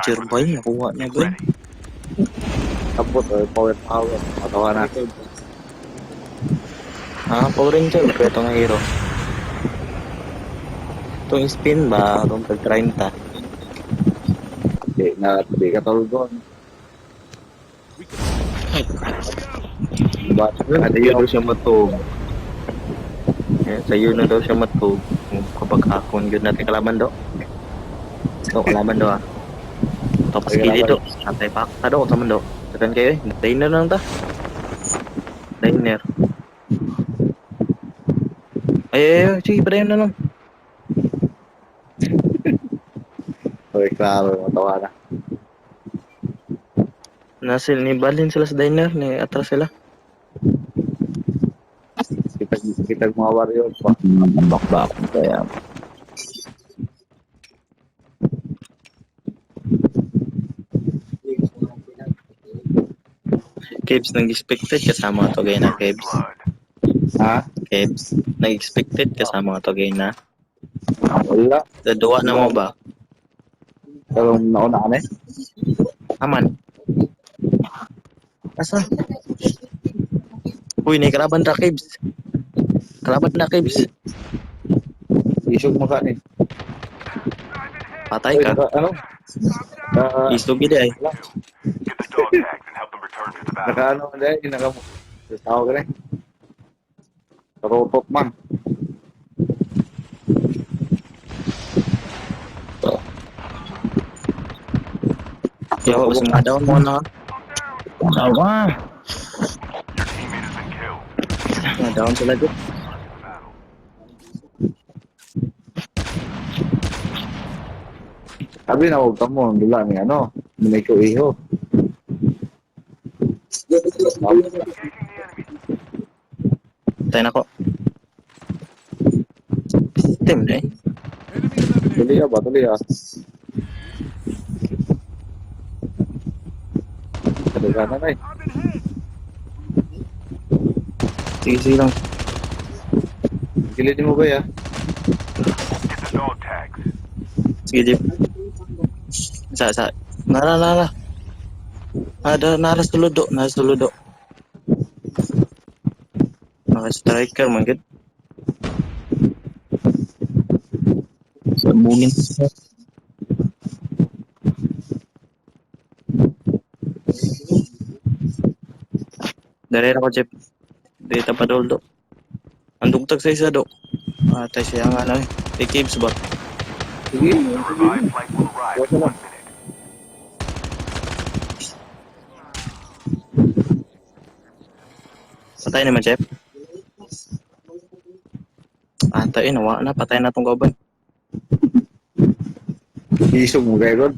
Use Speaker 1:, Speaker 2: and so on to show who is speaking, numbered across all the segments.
Speaker 1: Ranger ba yun? Nakuha niya
Speaker 2: Get
Speaker 1: ba yun?
Speaker 2: ready.
Speaker 3: Abot, power power. Matawa na.
Speaker 1: Ah, Power Ranger. Pero itong hero. Itong spin ba? Itong pag 30.
Speaker 3: Di na, di ka tulgon. Ba,
Speaker 1: Ano yun daw siya matug. Eh, sa'yo na daw siya matug. Kapag akon yun natin kalaban do. Ito, kalaban do ah. Tapos
Speaker 3: Ay,
Speaker 1: gili
Speaker 3: kalaban.
Speaker 1: do. Atay pa ka do. Taman do. Takan kayo eh. Diner lang ta. Diner. Ay, ay, ay. Sige, padayon na lang.
Speaker 3: Okay, klaro, matawa na.
Speaker 1: Nasa ni Balin sila sa diner. Ni atras sila.
Speaker 3: Kitag, kitag mga warrior pa.
Speaker 4: Bakbak kaya.
Speaker 1: Kebs, nag-expected kasama to gay na
Speaker 2: First
Speaker 1: Kebs.
Speaker 2: blood.
Speaker 3: Ha?
Speaker 1: Kebs, nag-expected kasama to gay na.
Speaker 3: Wala.
Speaker 1: Sa duwa na mo ba?
Speaker 3: Pero nauna ka na eh.
Speaker 1: Aman. Asa? Uy, may kalaban na Kebs. Kalaban na Kebs.
Speaker 3: Isog mo ka eh.
Speaker 1: Patay
Speaker 3: Uy,
Speaker 1: ka.
Speaker 3: naka, ano? Naka,
Speaker 1: Isog gid ay.
Speaker 2: Get the dog tags and help them return to the battle.
Speaker 3: naka ano, hindi, naka, tawag ka na eh. Karotot man.
Speaker 1: Yawa basta mga down mo na.
Speaker 4: Awa!
Speaker 2: Your teammate has been killed.
Speaker 1: Mga down sila gud.
Speaker 2: To the battle.
Speaker 3: Sabi na, huwag ka mo, dula ni ano, minay ko iho.
Speaker 2: Engaging the enemy.
Speaker 1: Tayo na ko. Team na eh.
Speaker 3: Tuloy ka ba? Tuloy ka. Tuloy ka na na eh.
Speaker 1: Sige, sige lang.
Speaker 3: Gilid mo ba ya?
Speaker 2: Get the dog tags.
Speaker 1: Sige, Jeff. Sa, sa. Nara, nara. Ada, nara sulod do. Nara sulod do. Naka-striker man gud.
Speaker 4: Sabugin.
Speaker 1: Dari ako, Jeff. Dito pa do. Ang dugtag sa isa do. Ah, tayo siya nga ano eh. Kay Caves ba?
Speaker 3: Sige.
Speaker 2: The revived flight will arrive in 1 minute.
Speaker 1: Patay naman, Jeff. Ah, tayo, nawa na. Patay na itong kauban.
Speaker 3: Isog mo kayo ron.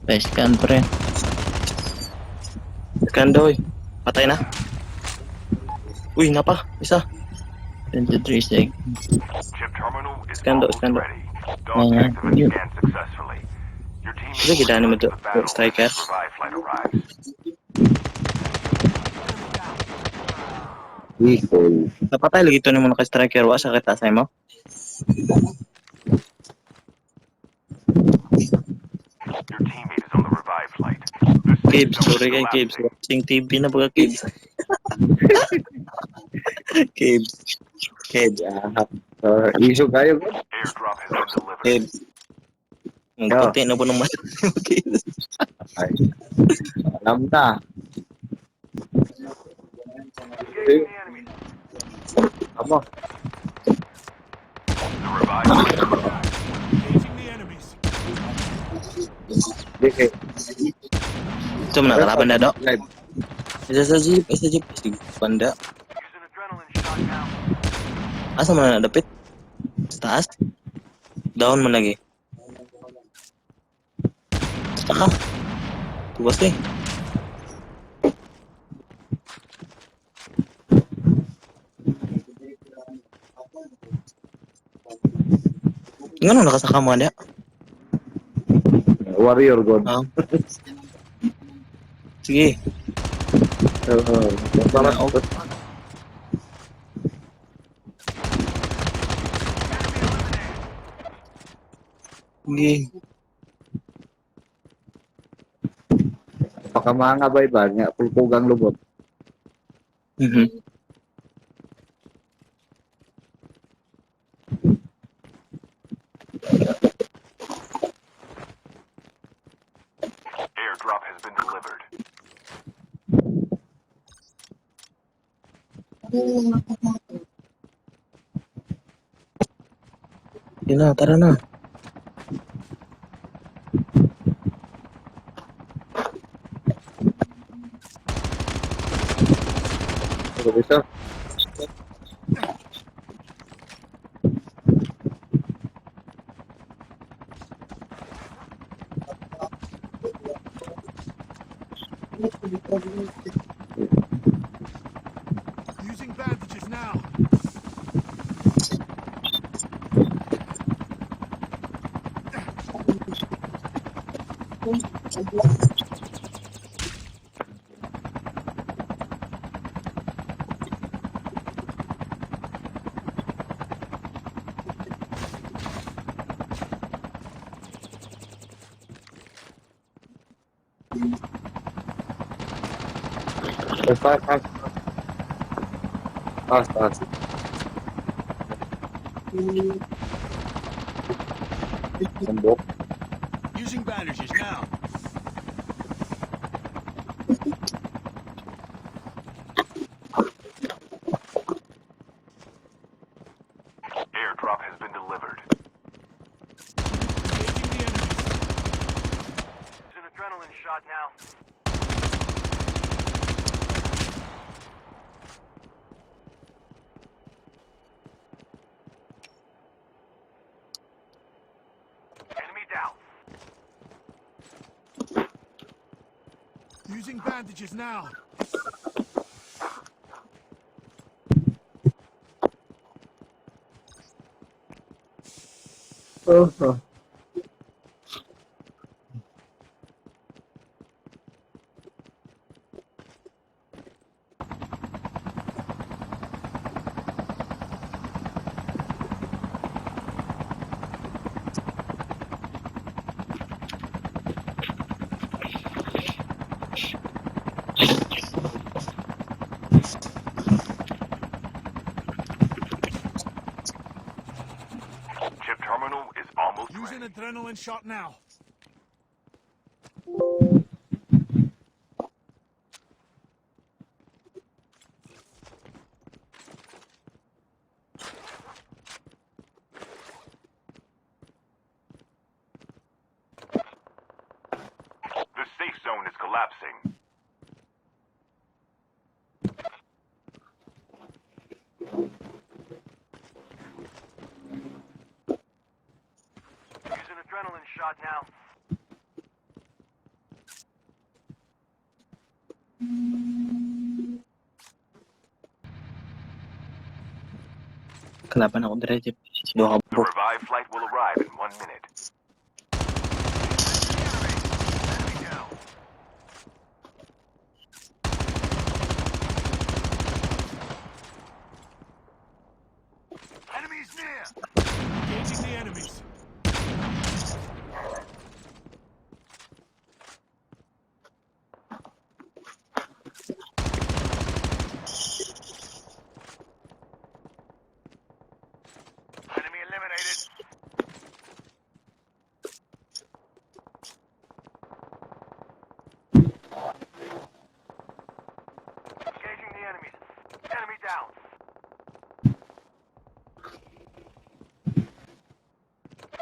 Speaker 4: Best can pre.
Speaker 1: Scan daw eh. Patay na. Uy, napa. Isa.
Speaker 4: 23 sec.
Speaker 2: Chip terminal is
Speaker 1: Stand up,
Speaker 2: almost
Speaker 1: stand up.
Speaker 2: ready. Dog
Speaker 4: Ayan,
Speaker 2: tags have been
Speaker 4: yun.
Speaker 2: scanned successfully. Your teammate
Speaker 1: Sige,
Speaker 2: will
Speaker 1: gidaan mo
Speaker 2: return to
Speaker 1: to,
Speaker 2: the battle when
Speaker 1: striker.
Speaker 2: the revived flight arrives.
Speaker 3: Iho.
Speaker 1: Napatay lagi ito ni mo naka-striker. Wa sa kita sa imo.
Speaker 2: Your teammate is on the revived flight. The safe
Speaker 1: Gibbs,
Speaker 2: zone is
Speaker 1: sorry kay Gibbs.
Speaker 2: collapsing.
Speaker 1: Watching TV na baga Gibbs. Gibbs. Gibbs.
Speaker 3: Yeah. Isog kayo ron.
Speaker 2: Airdrop has been delivered.
Speaker 1: Gibbs. Ang
Speaker 3: Yeah.
Speaker 1: puti na po naman. Gibbs.
Speaker 3: Ay. Alam na.
Speaker 2: Engaging the enemy.
Speaker 3: Tama.
Speaker 2: The revived flight has arrived.
Speaker 3: Hindi kay.
Speaker 1: Ito mo na, kalaban na do.
Speaker 3: Live.
Speaker 1: Isa sa jeep, isa jeep. Sige, banda.
Speaker 2: Use an adrenaline shot now.
Speaker 1: Asa man na dapit? Sa taas? Down man lagi. Saka. Tuwas eh. Ngano nakasaka mo na?
Speaker 3: Warrior god.
Speaker 1: Ah. Sige.
Speaker 3: Oo.
Speaker 4: Naog. Sige.
Speaker 3: Baka mga bay ba nga pulpugang lubot.
Speaker 2: Airdrop has been delivered.
Speaker 4: Yun na, tara na.
Speaker 3: Ano bisa?
Speaker 5: Using bandages now.
Speaker 3: Taas, taas. Taas, taas. Sambok.
Speaker 5: Using bandages now.
Speaker 2: Airdrop has been delivered.
Speaker 5: Engaging the enemies.
Speaker 2: It's an adrenaline shot now. Enemy down.
Speaker 5: Using bandages now.
Speaker 3: Oh, oh.
Speaker 2: Chip terminal is almost
Speaker 5: Using
Speaker 2: ready.
Speaker 5: adrenaline shot now.
Speaker 2: The safe zone is collapsing. Use an adrenaline shot now.
Speaker 4: Kalaban ako dire, Jeff. Duha ka
Speaker 2: The
Speaker 4: buok.
Speaker 2: revived flight will arrive in 1 minute. Enemy down. Enemies near.
Speaker 5: Engaging the enemies.
Speaker 2: Enemy eliminated. Engaging the enemies. Enemy down.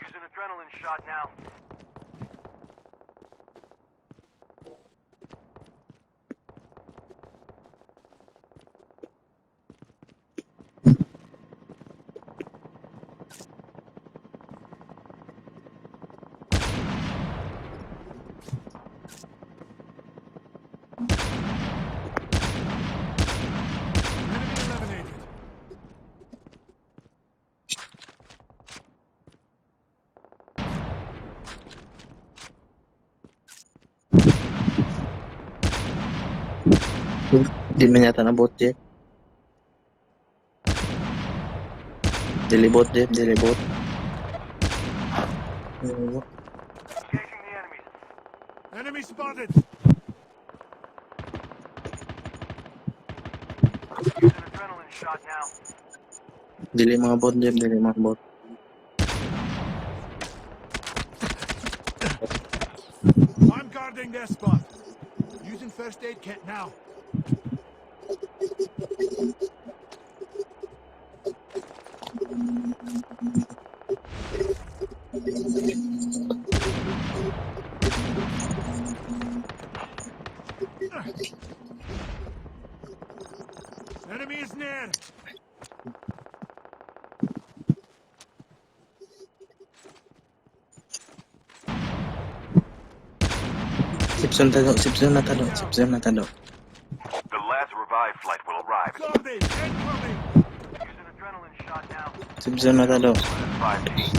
Speaker 2: Use an adrenaline shot now.
Speaker 5: Enemy eliminated.
Speaker 4: Di man yata na bot, Jeff. Dili bot, Jeff. Dili bot. Dili bot.
Speaker 2: Engaging the enemies.
Speaker 5: Enemy spotted.
Speaker 2: Use an adrenaline shot now.
Speaker 4: Dili mga bot, Jeff. Dili mga bot.
Speaker 5: I'm guarding their spot. Using first aid kit now. Enemy is near.
Speaker 4: Sipson talo. Sipson na talo. Sipson na talo.
Speaker 2: The last revive flight will arrive.
Speaker 5: Zombies incoming.
Speaker 2: Use an adrenaline shot now.
Speaker 4: Sipson na talo.
Speaker 2: Last five teams.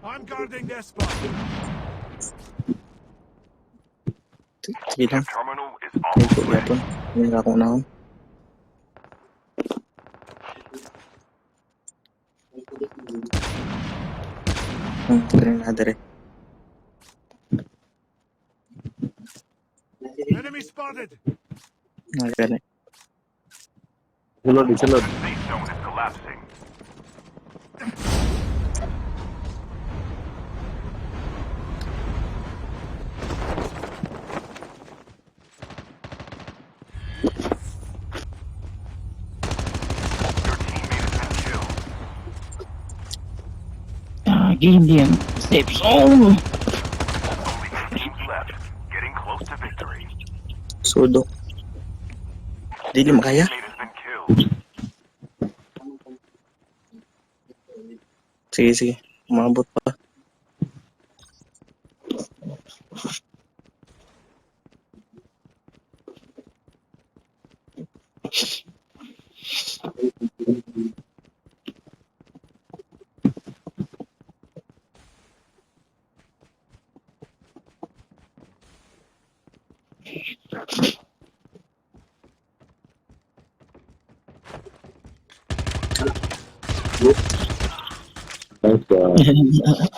Speaker 5: I'm guarding their spot.
Speaker 4: Sige lang.
Speaker 2: Terminal is
Speaker 4: Ay,
Speaker 2: almost
Speaker 4: ko
Speaker 2: ready.
Speaker 4: yapon. Hindi na akong unahon. Dere na dere.
Speaker 5: Enemy spotted.
Speaker 4: Nagani.
Speaker 3: Sulod, sulod.
Speaker 2: The safe zone is collapsing. Your teammate has been killed.
Speaker 6: Ah, hindi yan. Safe zone.
Speaker 2: Only two teams left. Getting close to victory.
Speaker 4: Sudo. Dili makaya.
Speaker 2: Teammate has been killed.
Speaker 4: Sige, sige. Umabot pa.
Speaker 3: Nice.